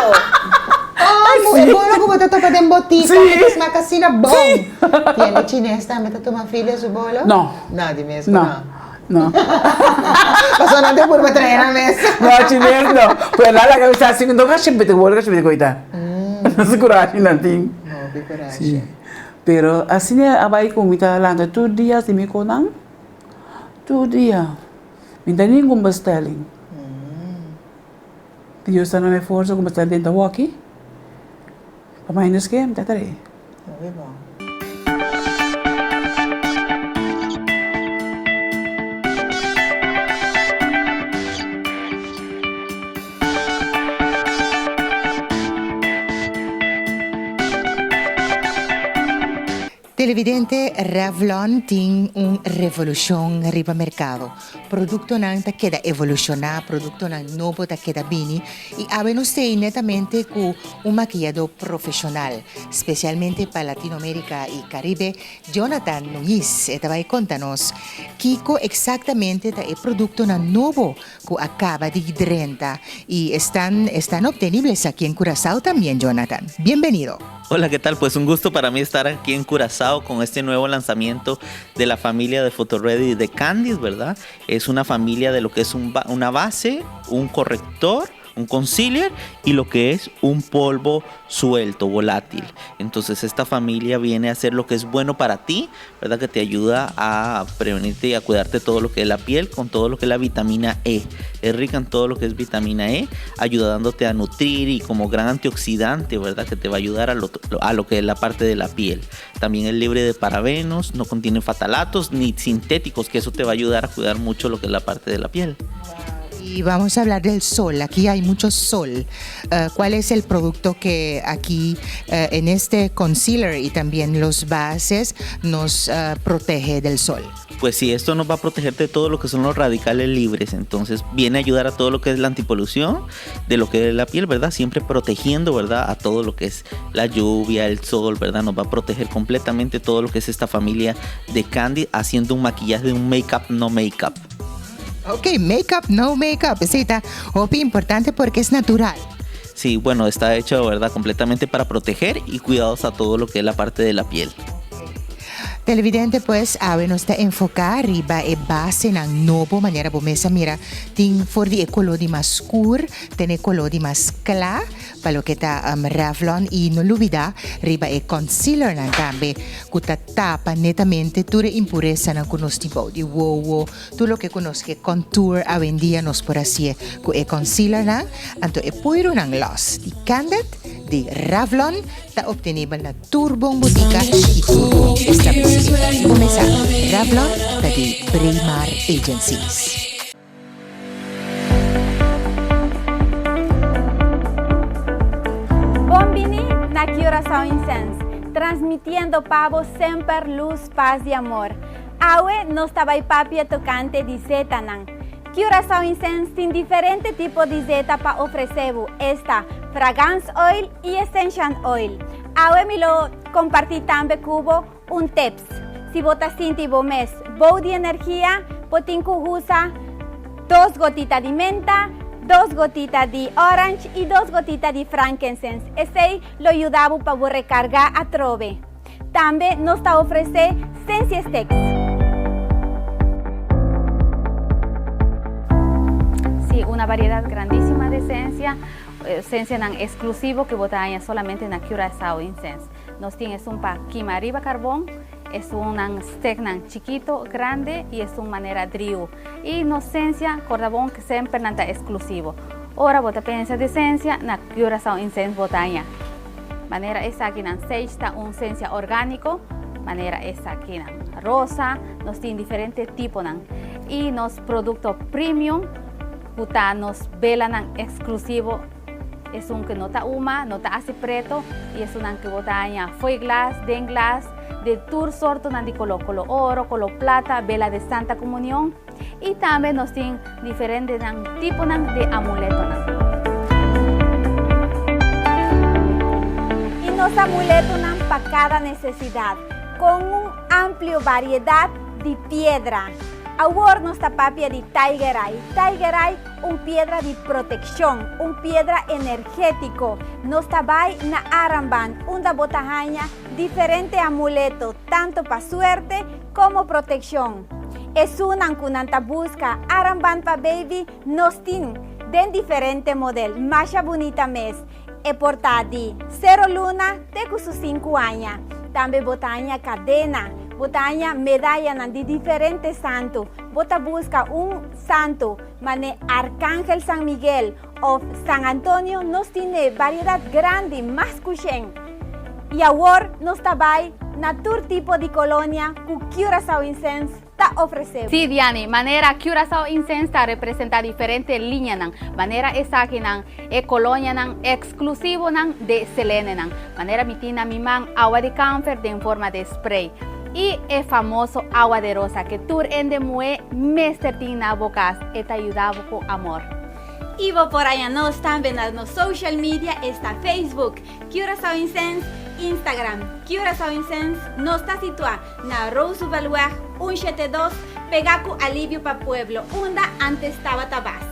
Oh, e bolo ku bo ta topa den botika ku ta smak asina bon. Tiende chines tambe ta tuma filia su bolo? No. No, di mes ku no. No. Pasobra nan ta purba trae nan mes. No, chines no. Pero nan laga bisa asina, no kashipete ku bolo kashipete ku ita. No su kurashi nan tin. Hopi kurashi. Si. Pero asina a bai ku mi ta lanta tur dia si mi ku nan. Tur dia. Mi ta ningun bestelling. Dios ta na mi forsa ku mi ta den ta woki. Pa mai nos ke mi ta trae. Hopi bon. Televidente, Revlon tin un revolucion riba mercado. Productonan ta keda evoluciona, productonan nobo ta keda bini y awe nos tei netamente cu un makiyadó profesional, specialmente pa Latinoamerica y Caribe, Jonathan Nuñiz. E ta bay conta nos kico exactamente ta e productonan nobo cu a caba di drenta y estan estan obtenibles aki en Curaçao tambien, Jonathan. Bienvenido. Hola, ¿qué tal? Pues un gusto para mí estar aquí en Curazao con este nuevo lanzamiento de la familia de Photoready de Candice, ¿verdad? Es una familia de lo que es un una base, un corrector, un concealer y lo que es un polvo suelto, volátil. Entonces esta familia viene a hacer lo que es bueno para ti, ¿verdad? Que te ayuda a prevenirte y a cuidarte todo lo que es la piel con todo lo que es la vitamina E. Es rica en todo lo que es vitamina E, ayudándote a nutrir y como gran antioxidante, ¿verdad? Que te va a ayudar a lo, a lo que es la parte de la piel. También es libre de parabenos, no contiene fatalatos ni sintéticos, que eso te va a ayudar a cuidar mucho lo que es la parte de la piel. Y vamos a hablar del sol. Aquí hay mucho sol. Eh, ¿Cuál es el producto que aquí eh, en este concealer y también los bases nos eh, protege del sol? Pues sí, esto nos va a proteger de todo lo que son los radicales libres. Entonces viene a ayudar a todo lo que es la antipolución de lo que es la piel, ¿verdad? Siempre protegiendo, ¿verdad? A todo lo que es la lluvia, el sol, ¿verdad? Nos va a proteger completamente todo lo que es esta familia de Candy haciendo un maquillaje de un make-up no make-up. Ok, make-up no make-up. Esey ta hopi importante porque es natural. Sí, bueno, está hecho, ¿verdad? Completamente para proteger y cuidados a todo lo que es la parte de la piel. Televidente, pues awe nos ta enfoca riba e basenan nobo manera bo mes a mira tin for di e color di mas scur te na e color di mas cla pa loke ta Revlon y no lubida riba e concealernan tambe cu ta tapa netamente tur e impuresanan cu nos tin bou di wowo Tur loke ku nos ke contour awendia nos por hasié ku e concealernan, anto e puirunan lòs di Candid. di Revlon ta obtenibel na tur bon botica y tur bon establecimento. Bo mesa, Revlon ta di Braemar Agencies. Bon bini na Curaçao Incense, transmitiendo pa bo semper luz, paz y amor. Awe nos ta bay papia tocante di zetanan. Curaçao Incense tin diferente tipo di zeta pa ofrece bo, esta Fragance Oil y Essential Oil. Awe mi lo comparti tambe cu bo un tips. Si bo ta sinti bo mes bou di energia, bo tin cu usa dos gotita di menta, dos gotita di orange y dos gotita di frankincense. Esey lo yuda bo pa bo recarga atrobe. Tambe nos ta ofrece Sensia Sticks. Sí, una variedad grandísima de esencia, esencianan exclusivo cu bo ta haña solamente na Curaçao Incense. Nos tin esun pa kima riba karbon, esunnan steknan chikito, grande i esun manera driu. I nos sensia, korda bon ku semper nan ta eksklusivo. Ora bo ta pensa di sensia, na Curaçao Incense bo ta haña. Manera esakinan sage ta un sensia orgániko, manera esakinan rosa, nos tin diferente tiponan. I nos produkto premium ku ta nos belanan eksklusivo. Esun ku no ta huma, no ta hasi preto i esunnan ku bo ta haña fo'i glas, den glas, di tur sortonan di koló, koló oro, koló plata, bela di Santa Komunion i tambe nos tin diferentenan tiponan di amuletonan. I nos amuletonan pa kada nesesidat, kon un amplio variedat di piedra. Awor nos ta papia di Tiger Eye. Tiger Eye Un piedra di protekshon, un piedra energétiko. Nos ta bai na Aramban, unda bo ta haña diferente amuleto, tanto pa suerte komo protekshon. Esunnan ku nan ta buska aramban pa baby, nos tin den diferente model, masha bunita mes. E por ta di sero luna te ku su sinku aña. Tambe bo ta haña kadena, bo ta haña medayanan di diferente santu. Bo ta buska un santu mane Arcángel San Miguel òf San Antonio, nos tin e variedat grandi, mas ku shen. I awor nos ta bai na tur tipo di kolonia ku Curaçao Incense ta ofresé. Sí, Diani, manera Curaçao Incense ta representá diferente liñanan, manera esakinan, e kolonianan eksklusivonan de Selenenan, manera mi tin na mi man awa di kamfer den forma de spray i e famoso awa de rosa ke tur hende muhé mester tin na bo kas, e ta yuda bo ku amor. I bo por haña nos tambe na nos social media, esta Facebook, Curaçao Incense, Instagram, Curaçao Incense, nos ta situá na Rooseveltweg 172, pegá ku Alivio pa Pueblo, unda antes tabata bas.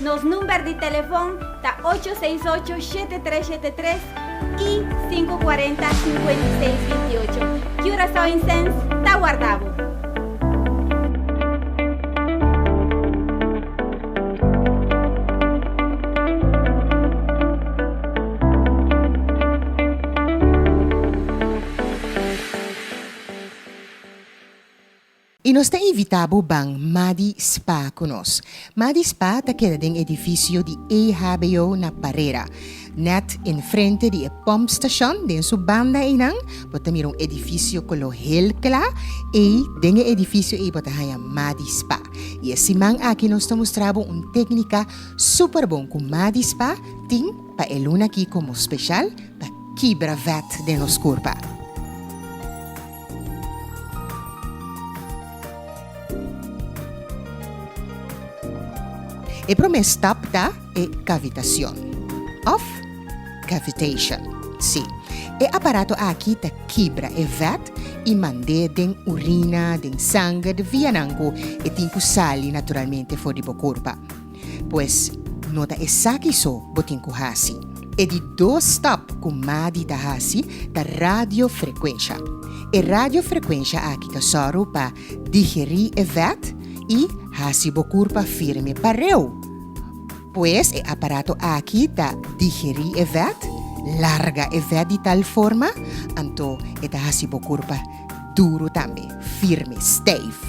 Nos number di telefòn ta 868 7373 i 540 56 28. Curaçao Incense ta warda bo! I nos ta invitá bo ban Madi Spa ku nos. Madi Spa ta keda den edifisio di EHBO na Parera. Nèt enfrente di e pòmpstashon, den su banda einan, bo ta mira un edifisio koló hel kla. Ei, den e edifisio ei bo ta haña Madi Spa. I e siman aki nos ta mustra bo un téknika super bon ku Madi Spa tin pa e luna aki komo speshal pa kibra vèt den nos kurpa. E promé stap ta e kavitashon òf cavitation. Sí, e aparato aki ta kibra e vèt i mand'é den urina, den sanger, de vianan ku e tin ku sali naturalmente for di bo kurpa. Pues, no ta esaki so bo tin ku hasi. E di dos stap ku Madi ta hasi ta radiofrekuensha. E radiofrekuensha aki ta sòru pa digerí e vèt i hasi bo kurpa firme pareu. Pues e aparato aki ta digerí e vèt, larga e vèt di tal forma, anto e ta hasi bo kurpa duru tambe, firme, stijf.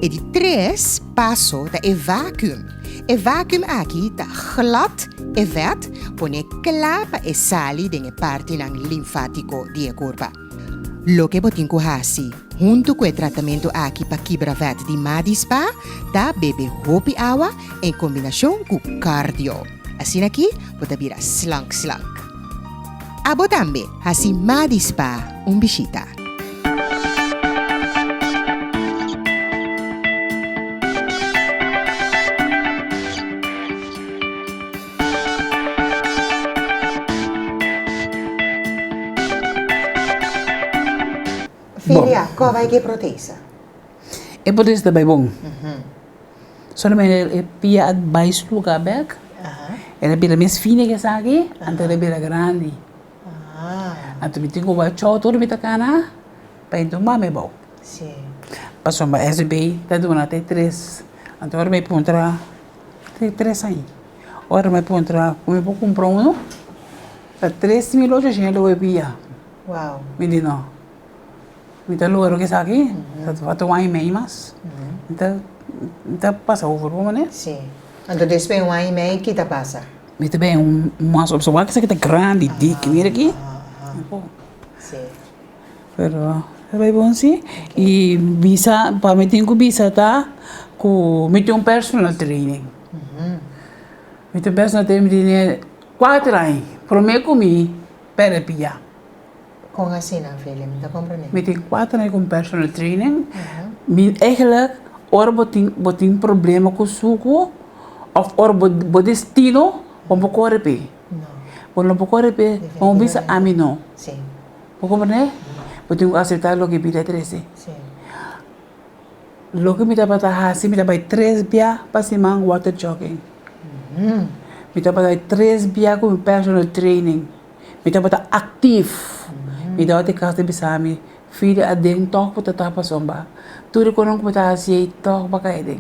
E di tres paso ta e vacuum. E vacuum aki ta glad e vet pone kla pa e sali den e partinan linfátiko di e kurpa. Loke bo tin ku hasi huntu ku e tratamentu aki pa kibra vet di Madi Spa ta bebe hopi awa en kombinashon ku cardio. Asina aki bo ta bira slank slank. Abo tambe hasi Madi Spa un bishita. Filia, ko bai ke protesa? E protesa ta bai bon. Solamente e pia a bai su lugar bek. El a bira mes fini ke esaki, anto el a bira grandi. Anto mi tin ku bai chou tur mi ta kana pa e tumba mi abou. Pasobra SB ta duna te tres. Anto ora mi puntra te tres aña. Ora mi puntra ku mi por kumpra unu, ta 3800 lo e pia. Mi di no. Mi ta lora ku esaki, ta falta un aña i mei mas. Mi ta mi ta pasa over por manera. Sí. Anto despues un aña i mei ki ta pasa? Mi ta bin un mas op. Wak esaki ta grandi, dik. Mira aki. Sí. Pero ta bai bon si. I bisa, pa mi tin ku bisa ta ku mi tin un personal training. Mi tin un personal training, mi tene kuater aña. Prome ku mi pèrdè pia. Kon asina, Felia? Mi ta komprendé. Mi tin kuater aña ku un personal training. Mi eigenlijk ora bo tin bo tin problema ku suku òf ora bo bo destino bo no por kore p'e. Bo no por kore p'e, bo bisa ami no. Bo komprendé? Bo tin ku aseptá loke bida trese. Loke mi tabata hasi, mi ta bai tres bia pa siman water jogging. Mi tabata bai tres bia ku mi personal training. Mi tabata aktif. Mi tabata di kas ta bisa mi, Fili aden tòg bo ta tapa somba. Tur e konon ku bo ta hasi ei tòg bo a kai aden.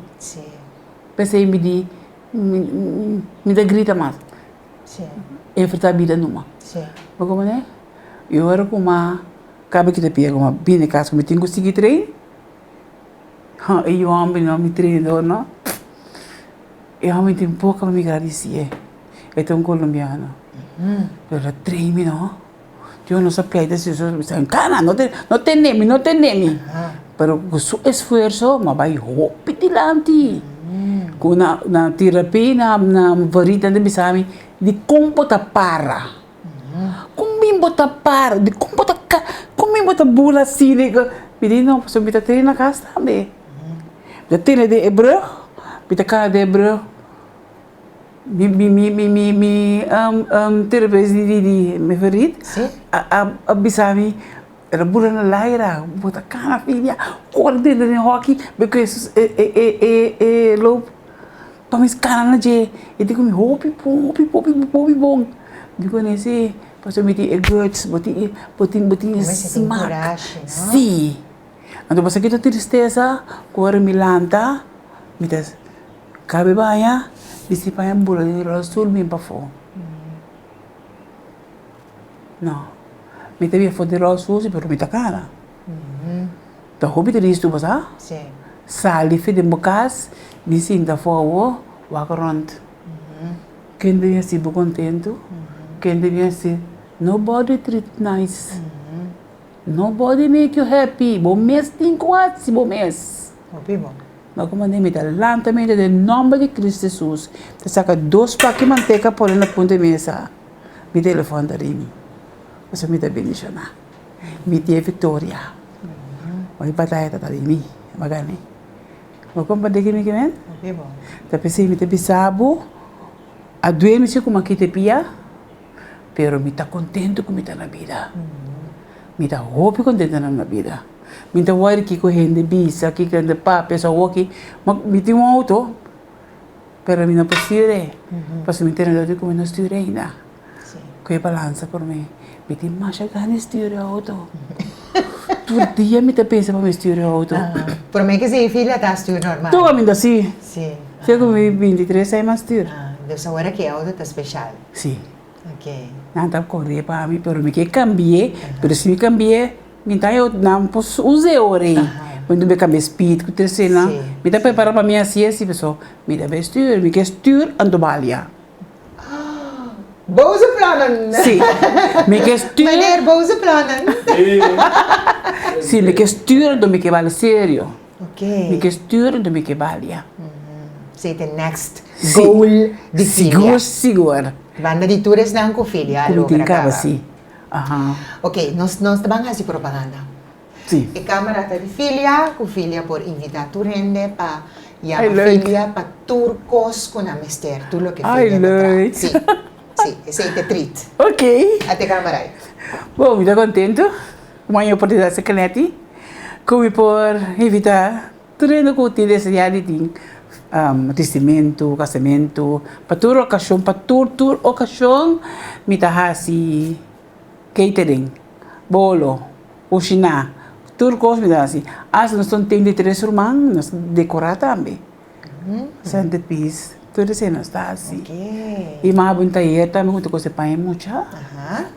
P'esei mi di, mi ta grita mas. Enfrentá bida numa. Bo komprendé? I ora ku m'a kaba kita pia ku m'a bini kas ku mi tin ku sigui train, e yu hòmber no, mi trainador no, e hòmber tin boka pa mi gradisié. E ta un kolombiano. Pero el a train mi no. Dios nos a pleita si nos a bisa, Kana, no no tene mi, no tene mi. Pero ku su esfuerso m'a bai hopi dilanti. Ku na na terapia na na varita nan ta bisa mi, dikon bo ta para? Kon bin bo ta para? Dikon bo ta ka? Kon bin bo ta bula asina? Mi di no, pasobra mi ta train na kas tambe. Mi ta tene den e brug, mi ta kana den e brug. Mi mi mi mi mi mi terapeuta di di di mi ferit a a a bisa mi el a bula na laira bo ta kana filia kore dentro den hoki because e e e e e loop pa mi kana na dje e di ku mi hopi bon hopi hopi hopi bon mi kone si pasobra mi tin e guts bo tin e bo tin bo tin e smak si anto pasobra ki ta tristesa ku ora mi lanta mi ta Kabe baña, bisti paña bula di rolstoel bin pafó. No, mi ta bin afó di rolstoel si pero mi ta kana. Ta hopi tristu bo sa. Sali fi den bo kas, bin sinta afó awo, wak rònt. Ken ta bin hasi bo kontentu? Ken ta bin hasi? Nobody treat nice. Nobody make you happy. Bo mes tin ku hasi bo mes. Hopi bon. No ku manda mi ta lanta mi den nomber di Cristo Jesus ta saka dos paki manteka pone na punta di mesa mi telefon ta ring pasobra mi ta bendiciona mi tin e victoria mi bataya ta ta di mi mi a gana bo comprende ki mi ke men ta pesey mi ta bisa bo a duemi si kuma kita pia pero mi ta contento ku mi ta na bida mi ta hopi contento na bida. Mi ta wòri kiko hende bisa, kiko hende papia, so awoki mi tin un outo, pero mi no por stuur e, pasobra mi tenedor di ku mi no stuur ainda. Ku e balansa por mi. Mi tin masha gana di stuur e outo. Tur dia mi ta pensa pa mi stuur e outo. Promé ke si fila ta stuur normal? Tur mi ta si. Te ku mi 23 aña mi a stuur. Dus awor aki e outo ta speshal? Si. Nan ta kore pa mi, pero mi ke kambi'é, pero si mi kambi'é. Mi ta yo nan por usa e ora ei. Bo ta kambia speed ku tur eseinan. Mi ta prepara pa mi hasi esi paso mi ta bai stuur, mi ke stuur anto balia. Boze plannen! Si, mi ke stuur. Meneer boze plannen! Si, mi ke stuur anto mi ke bali serio. Ok. Mi ke stuur anto mi ke balia. Esei ta e next goal di Filia. Sigur, sigur. Banda di tur esnan ku Filia a Ku mi tin logra kaba, kaba. si. Aha. Ok, nos nos ta ban hasi propaganda. Si. E kamera ta di Filia, ku Filia por invitá tur hende pa yama Ai, leuk. Filia pa tur kos ku nan mester, tur loke Ai, Filia ta traha. leuk. Si, si, esei ta e treat. Ok. Ata e kamera ei. Bon, mi ta kontentu ku mi a oportunidat di Kennetty ku mi por invitá Tur hende ku tin deseá di tin risimentu, kasamentu, pa tur okashon, pa tur tur okashon mi ta hasi catering, bolo, kushiná, tur kos mi ta hasi. Asta nos ta un tin di tres ruman, nos ta dekorá tambe, centerpiece, tur esei nos ta hasi. I mi a habri un tayer tambe ku ta kose paña mucha,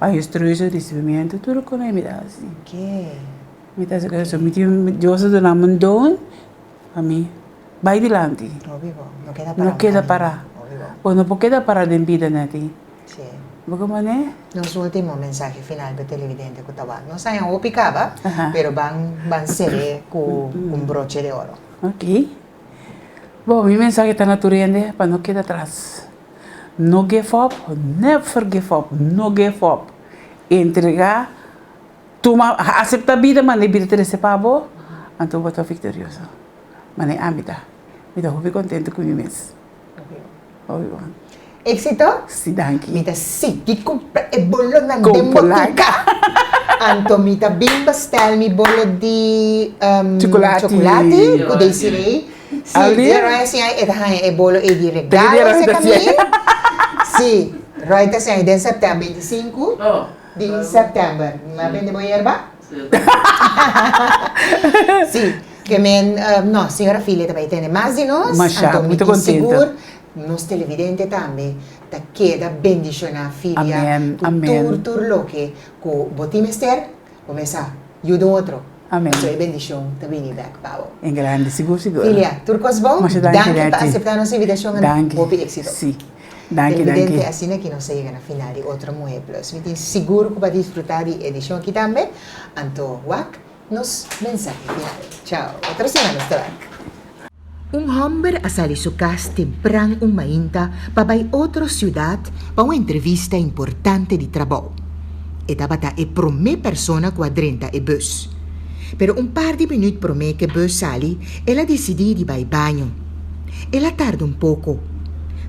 paña struiso, risibimentu, tur kos mi ta hasi. Mi ta hasi eso, mi tin Dios a duna mi un don pa mi bai dilanti, no keda para, bo no por keda para den bida Netty, bo ke manera? Nos ultimo mensahe final pa televidente ku ta wak, nos haña hopi kaba, pero ban ban sere ku un broche de oro. Ok, bo mi mensahe ta na tur hende pa no keda atras, no give up, never give up, no give up, entrega. Tuma, asepta bida mane bida ta rese pa bo, anto bo ta viktorioso. Mane ami ta. Mi ta hopi kontento ku mi mes. Hopi bon. Éxito? Si, danki. Mi ta sigui kumpra e bolonan den botika. Anto mi ta bin bestel mi bolo di Chocolati. chocolati ku Desiree. Si, Roy a siña e ta haña e bolo ei di regalo se kamin. Si, Roy ta siña den sèptèmber 25. Di september. Mi a bende bo yerba? Sí, ke men, no, señora Filia ta bai tende mas di nos, Masha, anto mi mi ta tin contento. sigur nos televidente tambe ta keda bendiciona Filia Amen, ku amen. tur tur loke ku bo tin mester, bo mes a yuda un otro. Amen. Pasobra e bendicion ta bini bek pa bo. En grandi, sigur sigur. Filia, tur kos bon? Masha danki, Danki pa Letty. asepta nos invitacion en Danki. hopi exito. Sí. Danki, Televidente, danki. asina ki nos a yega na final di otro Muhe Plus. Mi tin sigur ku bo a disfruta di e edishon aki tambe. Anto wak nos mensahe final. Chao, otro siman nos ta bek. Un hòmber a sali su kas tempran un mainta pa bai otro siudat pa un entrevista importante di trabou. E tabata e promé persona ku a drenta e bùs. Pero un par di minüt promé ku e bùs sali, el a disidí di bai baño. El a tarda un poko.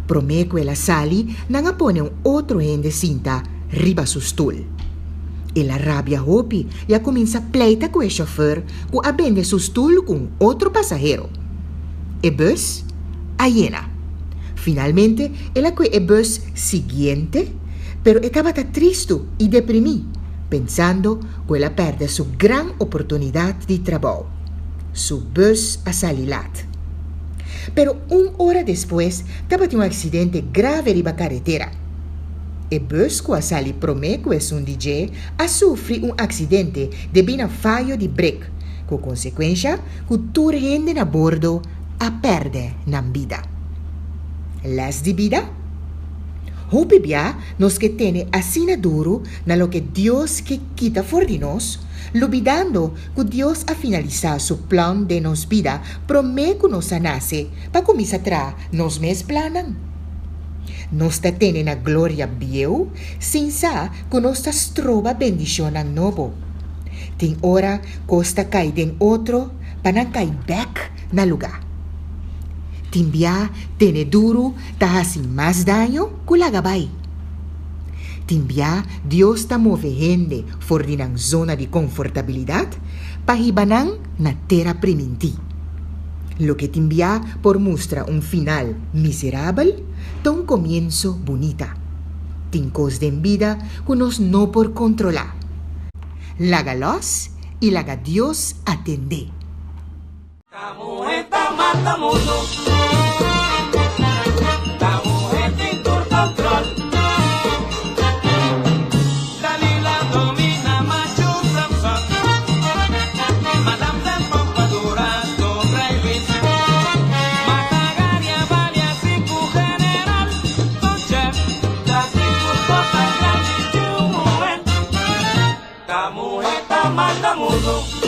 Promé ku el a sali, nan a pone un otro hende sinta riba su stul. El a rabia hopi i a kuminsá pleita ku e shofèr ku a bende su stul ku un otro pasahero. E bùs a yena. Finalmente el a kue e bùs siguiente, pero e tabata tristu i deprimí, pensando ku el a pèrdè su gran oportunidat di trabou. Su bùs a sali lat. Pero un ora despues tabatin un aksidente grave riba karetera. E bus ku a sali promé ku esun di dje a sufri un aksidente debí na fayo di brek, ku konsekuensha ku tur hende na bordo a pèrdè nan bida. Lès di bida? Hopi bia nos ke tene asina duru na loke Dios ke kita for di nos, lubidando ku Dios a finalisá su plan den nos bida promé ku nos a nase pa kuminsá traha nos mes plannan. Nos ta tene na gloria bieu sin sa ku nos ta stroba bendishonnan nobo. Tin ora kos ta kai den otro pa nan kai bèk na lugá. Tin bia tene duru ta hasi mas daño ku laga bai. Tin bia Dios ta move hende for di nan zona di konfortabilidat pa hiba nan na tera primintí. Loke tin bia por mustra un final miserabel ta un komienso bunita. Tin kos den bida ku nos no por kontrolá. Laga lòs i laga Dios atendé. manda mundu.